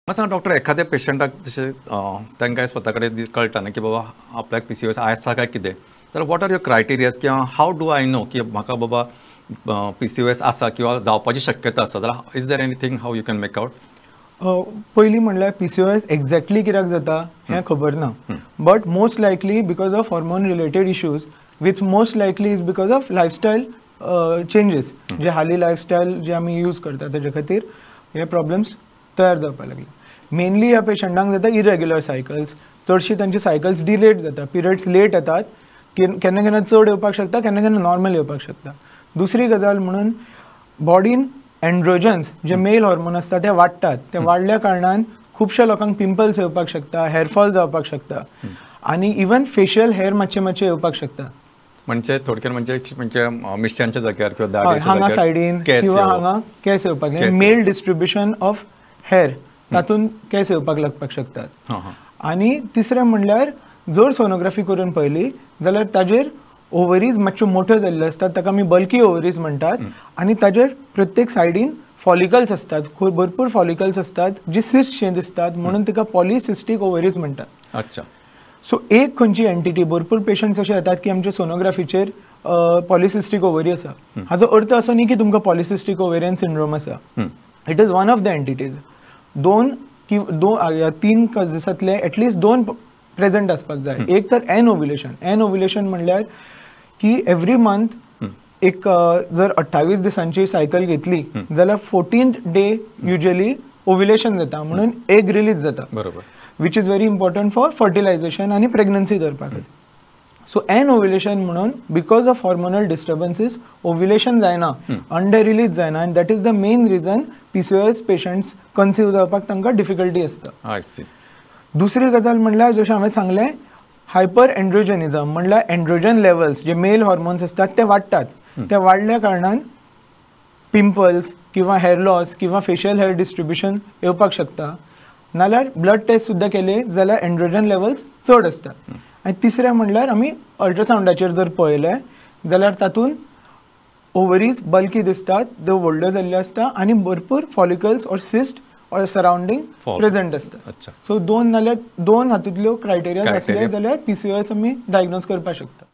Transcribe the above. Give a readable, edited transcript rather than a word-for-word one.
म्हाका सांग डॉक्टर, एखाद्या पेशंटाक जशें तांकां स्वता कडेन कळटा न्ही की बाबा आपल्याक पीसीओएस आसा काय कितें, जाल्यार what are your criterias किंवा how do I know की म्हाका बाबा पीसीओएस आसा किंवा जावपाची शक्यता आसा, जाल्यार is there anything how you can make out? पयलीं म्हणल्यार पीसीओएस एक्झॅक्टली कित्याक जाता हें खबर ना, but most likely because of hormone related issues which most likely is because of lifestyle changes, जे हालीं लायफस्टायल जे आमी यूज करता तेजे खातीर हे प्रॉब्लम्स तयार जावपाक लागले. मेनली ह्या पेशंटांक जाता इरेग्युलर सायकल्स, चडशी तांची सायकल्स डिलेट जाता, पिरियड्स लेट येतात, केन्ना केन्ना चड येवपाक शकता, केन्ना केन्ना नॉर्मल येवपाक शकता. दुसरी गजाल म्हणून बॉडीन एन्ड्रोजन्स जे मेल हॉर्मोन आसता ते वाडटात, ते वाडल्या कारणान खुबश्या लोकांक पिंपल्स येवपाक शकता, हेअरफॉल जावपाक शकता आनी इवन फेशियल हेअर मातशे मातशे येवपाक शकता. म्हणजे थोडक्यात म्हणजे म्हणजे मिश्यांच्या जाग्यार किंवा दाढेच्या हांगा सायडीन किंवा हांगा केस येवपाक, मेल डिस्ट्रिब्युशन ऑफ हेअर तातूंत केस येवपाक लागपाक शकतात. आनी तिसरें म्हणल्यार जर सोनोग्राफी करून पळयली जाल्यार ताजेर ओवरीज मातश्यो मोठ्यो जाल्ल्यो आसतात, ताका आमी बल्की ओवरीज म्हणटात, आनी ताजेर प्रत्येक सायडीन फॉलिकल्स आसतात, भरपूर फॉलिकल्स आसतात जी सिस्ट दिसतात, म्हणून तिका पॉलिसिस्टीक ओवरीज म्हणटात. अच्छा, सो एक खंयची एंटिटी, भरपूर पेशंट्स अशे येतात की आमच्या सोनोग्राफीचेर पॉलिसिस्टीक ओवरी आसा, हाजो अर्थ असो न्ही की तुमकां पॉलिसिस्टीक ओवेरियन सिंड्रोम आसा, it is one of the entities. दोन या तीन कॉजेसांतले एटलिस्ट दोन प्रेझेंट आसपाक जाय. एक तर एन ओव्युलेशन, एन ओव्युलेशन म्हणल्यार की एवरी मंथ एक जर 28 दिसांची सायकल घेतली जाल्यार 14th day usually ovulation जाता, म्हणून एग रिलीज जाता, बरोबर, which is very important for fertilization आनी प्रेग्नन्सी धरपा खातीर. सो एन ओव्युलेशन म्हणून because of hormonal disturbances ovulation जायना, अंडे रिलीज जायना, आनी that is the main reason PCOS patients conceive जावपाक तांकां डिफिकल्टी आसता. दुसरी गजाल म्हणल्यार जशें हांवें सांगलें हायपर एन्ड्रोजनिजम, म्हणल्यार एन्ड्रोजन लेवल्स जे मेल हॉर्मोन्स आसतात ते वाडटात, ते वाडल्या कारणान पिंपल्स किंवा हेअर लॉस किंवा फेशियल हेअर डिस्ट्रिब्युशन येवपाक शकता. नाल्यार ब्लड टेस्ट सुद्दां केले जाल्यार एन्ड्रोजन लेवल्स चड आसतात. आनी तिसरें म्हणल्यार आमी अल्ट्रासावंडाचेर जर पळयलें जाल्यार तातूंत ओवरीज बल्की दिसतात, त्यो व्हडल्यो जाल्ल्यो आसता आनी भरपूर follicles or cyst or surrounding present आसता. सो दोन नाल्यार दोन हातूंतल्यो क्रायटेरिया आसले जाल्यार पीसीओएस आमी डायग्नोज करपाक शकता.